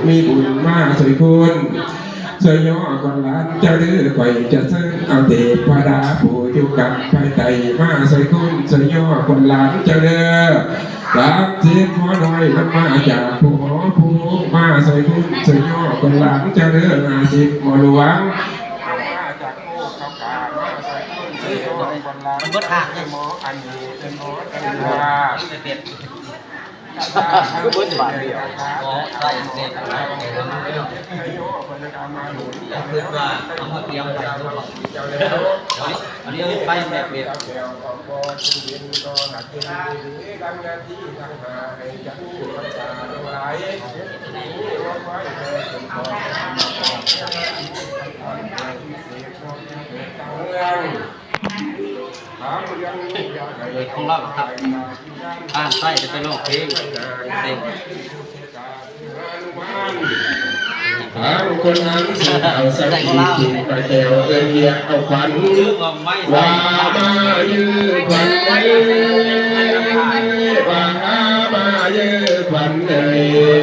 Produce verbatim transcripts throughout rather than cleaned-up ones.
มีบุญมาช่วยคุณช่วยย่อคนหลานเจ้าเด้อ ข่อยจะเชิญเอาเทพดาผู้อยู่กำภายใต้มาช่วยคุณช่วยย่อคนหลานเจ้าเด้อ สามสิบหมอน้อยมันมาจากผู้หอผู้มาช่วยคุณช่วยย่อคนหลานเจ้าเด้อ ห้าสิบหมอหลวงมาจากผู้เขากามาช่วยคุณช่วยย่อคนหลานเจ้าเด้อ หมออันนี้เป็นหมอเจ้าเด้อ คือเบิดบาทเดียว อ๋อ ใช่ เสร็จ คือว่าเอามาเตรียมไว้ อันนี้ไปแบบเดียว ของเราครับ อ่านใต้จะไปร้องเพลงเซ็ง ทางคนนั้นสิเอาสักทีกินไปแก้วเอิ้นเรียกเอาขวัญ ว่ามายื้อขวัญเอ้ย ว่ามายื้อขวัญเอ้ย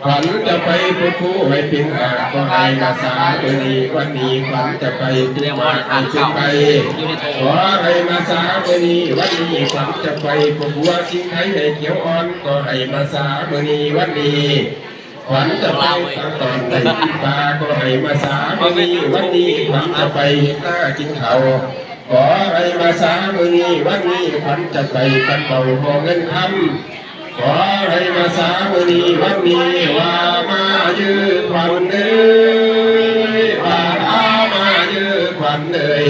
ขวัญจะไปพบผู้ให้เป็นอาก็ให้มาสามื้อนี้วันนี้ ขวัญจะไปพบผู้ให้เป็นไป ขอให้มาสามื้อนี้วันนี้ ขวัญจะไปพบผัวสิงไคให้เขียวอ่อน ก็ให้มาสามื้อนี้วันนี้ ขวัญจะไปตามตอนได้กินปลา ก็ให้มาสามื้อนี้วันนี้ ขวัญจะไปเฮ็ดนากินข้าว ขอให้มาสามื้อนี้วันนี้ ขวัญจะไปกันเบาบ่เงินคำ ขอให้มาสามื้อนี้วันนี้ ว่ามายื้อขวัญเอ้ย ว่ามายื้อขวัญเอ้ย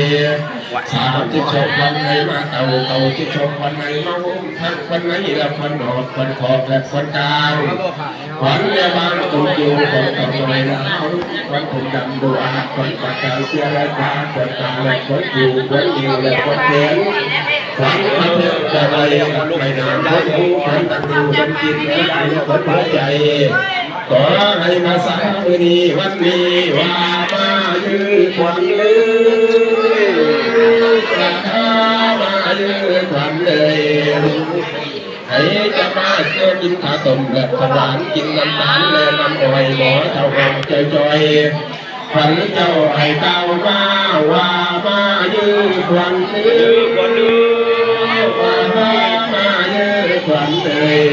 สามสิบสองขวัญให้มาเต้า เก้าสิบสองขวัญให้มาโฮม ทั้งขวัญในและขวัญนอก ขวัญขอบและขวัญกลาง ขวัญแม่บ้านคนอยู่ของเต้าน้อยและเฮา ขวัญผมดำดูอาหาร ขวัญปากกาเสียราคา ขวัญตาและขวัญหู ขวัญเอวและขวัญแขน ขวัญพระเทพกะไรกับไม่นาน ขวัญหู ขวัญตาดู ขวัญกิน ขวัญไอ ขวัญหัวใจ ขอให้มาสามื้อนี้วันนี้ ว่ามายื้อขวัญเอ้ย ว่ามายื้อขวัญเอ้ย ให้จะมาเจอกินข้าวต้มและข้าวหวาน กินน้ำตาลและน้ำอ้อย หมอเฒ่าอ่อนจ่อยๆ ขวัญเจ้าให้เต้ามา ว่ามายื้อขวัญเอ้ย ว่ามายื้อขวัญเอ้ย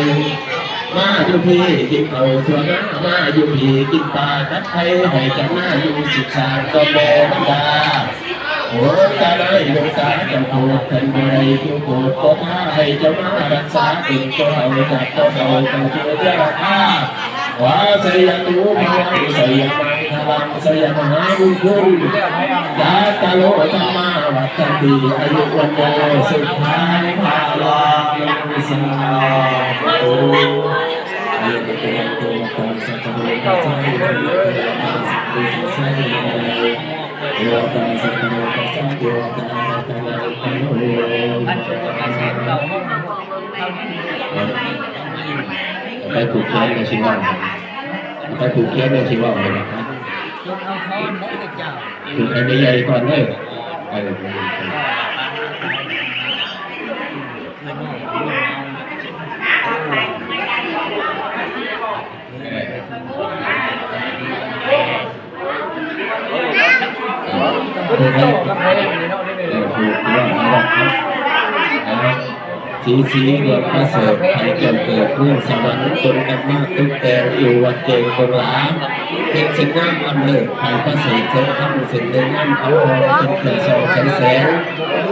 มาอยู่พี่กินข้าวทั่วหน้า มาอยู่พี่กินปลากับไข่ ให้เจ้ามาอยู่สิบสามก็แม่บรรดา โอ้ตาได้หลวงตาเจ้าโปรด ท่านบ่ได้ผู้โปรด ขอพาให้เจ้ามารักษาเป็นตัวเอาจากตัวเอาเจ้าเจ้าเจ้าข้า วาสยตูพลังสยมังคลังสยมหามงคล ยาตโลธรรมาวัฒนติ อายุวันโนสุขังพลังสาธุ อายุวันโนสุขังพลังสาธุ เทวตาสัพพะโลกัสสะ เทวตารัตนาปะโน ไปผูกแขนในชีวะ ไปผูกแขนในชีวะเลยนะครับ ผูกให้แม่ใหญ่ก่อนเด้อ เออ สีสีดวงประเสริฐ ให้เจ้าเกิดเมืองสวรรค์ คนนำมาตกแต่งอยู่วัดเจงตรงหลา เป็นเส้นงามล้ำเลิศ ให้ประเสริฐเสริมธรรมเส้นเดินงามเขาทอง เป็นเกลือซองใสแสง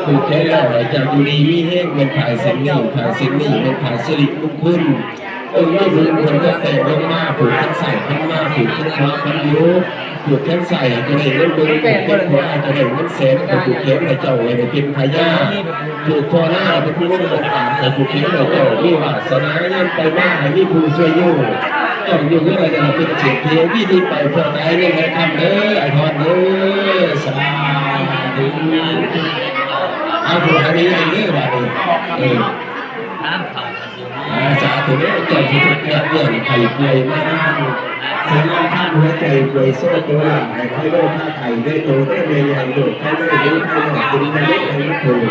ผูกแขนแล้วให้เจ้าอยู่ดีมีแฮง เป็นฝ่ายเส้นนี้ ฝ่ายเส้นนี้ เป็นฝ่ายสิริมงคล เออ เมื่อบุญคนก็แต่งลงมา ผูกทั้งซ้ายทั้งมา ผูกทั้งขวาทั้งอยู่ ผูกทั้งซ้ายก็ได้ลงมือ ผูกทั้งขวาก็ได้เงินแสน ผูกแขนให้เจ้าไว้ได้เป็นพญา ผูกคอหน้าเป็นผู้ลงบนบาท ผูกแขนให้เจ้ามีวาสนายันไปมาให้มีผู้ช่วยอยู่ ต้องอยู่เมื่อไหร่จะเป็นเศรษฐี วิธีไปพอได้เรื่องไหนทำเด้อ ไอ้ทอนเด้อ สาธุ เอาผูกอันนี้อย่างนี้บาดนี้ เออ อ่า สาธุเด้อ เจ้าที่ทุกข์ยากเรื่องไข้ป่วยมานาน สำหรับท่านหัวใจป่วยโซ่ตัวหลัง ให้ไข้โรคไข้ได้โตได้ในอย่างโลกไข้ได้รู้ไข้หลอดดึงไข้ได้ไข้ไม่ถูก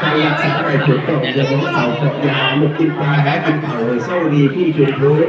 การรักษาให้ถูกต้อง อย่าหมอเสาเจาะยา ลูกกินปลา หากินเผา ให้เศร้าดีที่จุดพื้น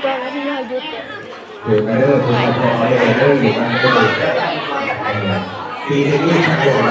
เปิดมาที่เฮาหยุด เปิดมาเด้อ เปิดมาพอเด้อ เด้อ อยู่บ้านเด้อ เออ ปีหนึ่งนี่ทางหลวงไหน